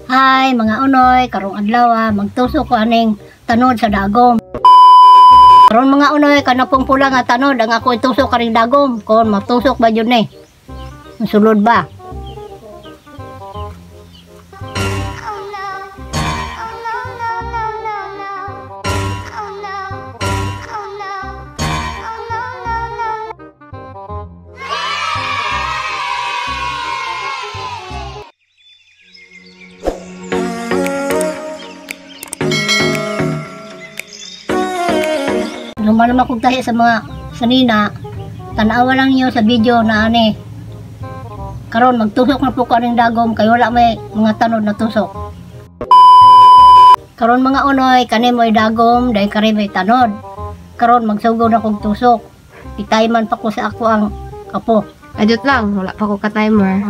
Hi mga unoy, karong adlaw magtusok ko aning tanod sa dagom. Karon mga unoy, kanapong pula nga tanod ang ako itusok karing dagom. Kon matusok ba jud ni? Masulod ba? Human naman kong tahi sa mga sanina, tanawa lang niyo sa video na ani. Karon magtusok na po ko aning dagom kay wala may mga tanod na tusok. Karon mga unoy, kani mo'y dagom dahil kari may tanod. Karon magsugod na kong tusok. Itayman pa ko sa ako ang kapo. Adjot lang, wala pa ko ka-timer.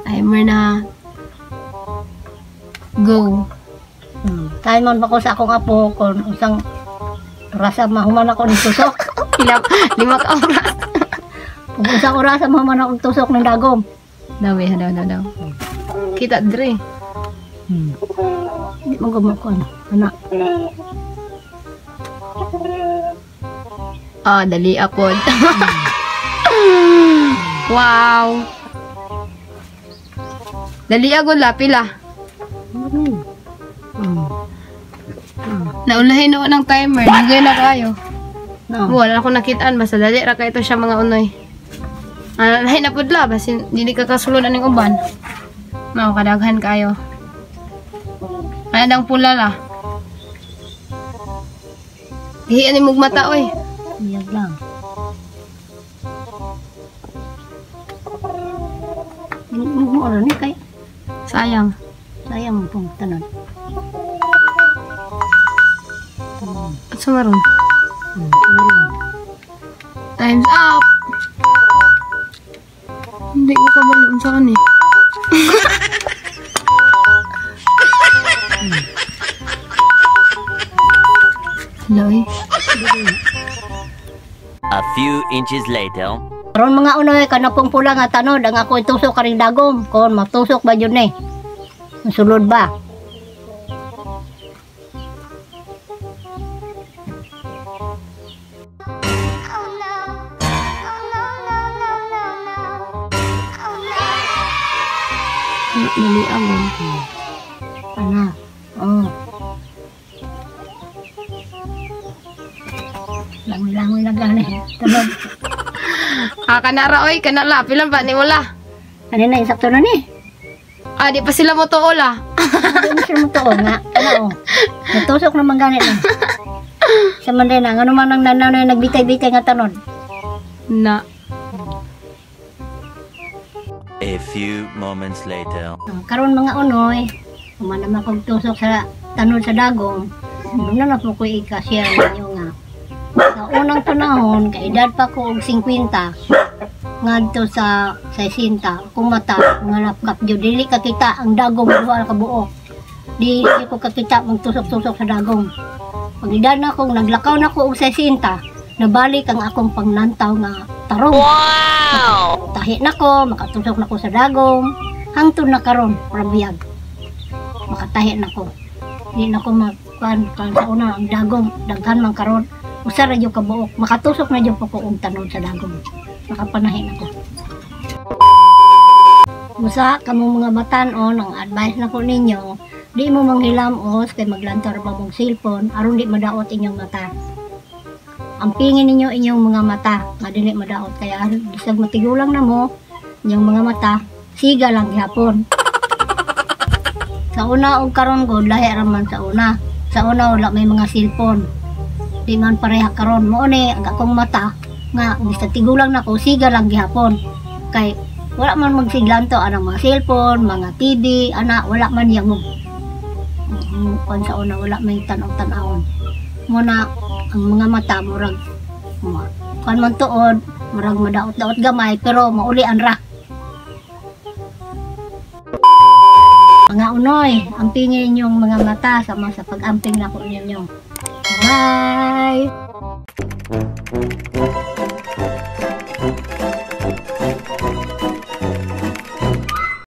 Timer na. Go. Timer pa ko sa akong apo kung usang rasa mahuman ako ng tusok. Lima ka oras. Kung isang oras mahuman ako ng tusok ng dagom. Daw, daw. Kita dre. Hindi mo gumukon. Anak. Ah, dali apod. Wow. Dali agod la pila. Naulahin noon ang timer. Nagay na kayo. No. Wala akong nakitaan. Basta dali ra kayo ito siya mga unoy. Lahin na pudla. Basta hindi ka kasulod aning uban. No, kadaghan kayo. Ano dang pula la? Dihian ni mong mata, oy. Iyag lang. Mugmo ni kay. Sayang. Sayang pong tanod. At sumaron. Time's up! Hindi ko kabalo unsa kan eh. Hello eh. A few inches later. Karon mga unoy, kanapong pula nga tanod ang ako itusok karing dagom. Kon matusok ba jud ni? Masulod ba? Dali agad. Ana. Oh. Langoy-langoy na gani. Tanod. Ah, kanara oy, kanala pilang pa ni wala. Ano na insakto na ni? Ah, di pa sila mo tuol ah. Di mo sila mo tuol nga. Ano oh. Natusok naman gani na. Sa man din ang ano man ang nanaw na nagbitay-bitay nga tanod. Na. A few moments later. Karon mga unoy, human naman kong tusok sa tanod sa dagom. Doon na po ko i-share ninyo nga. Sa unang panahon, kaedad pa ko og 50, ngadto sa 60, akong mata, nga lapkap jud dili kakita ang dagom duha ka buok. Di ko kakita magtusok-tusok sa dagom. Pag edad na akong naglakaw na ko og 60, nabalik ang akong pangnantaw nga tarong. Wow! Tahi na ko, makatusok na ko sa dagom. Hangtod na karon, prabiyag. Makatahi na ko. Di na ko magkuan sa una ang dagom, daghan man karon. Usa ra jud ka buok, makatusok na jud po ko og tanod sa dagom. Makapanahi na ko. Usa kamong mga batan-on, ang advice na ko ninyo, di mo manghilamos kay maglantar ba mong cellphone aron di madaot inyong mata. Ampingin ninyo inyong mga mata nga dili madaot kaya bisag matigulang na mo inyong mga mata, siga lang gihapon. Sa una og karon gud lahi ra man sa una. Sa una wala may mga cellphone. Di man pareha karon mo ni ang akong mata nga bisag tigulang na ko siga lang gihapon. Kay wala man magsiglanto anang mga cellphone, mga TV, ana wala man yang mo. Kon sa una wala may tan-aw-tan-awon. Muna ang mga mata murag kuan man tuod, murag madaot-daot gamay pero maulian ra. Mga unoy, ampingin inyong mga mata sama sa pag-amping nako ninyo. Bye.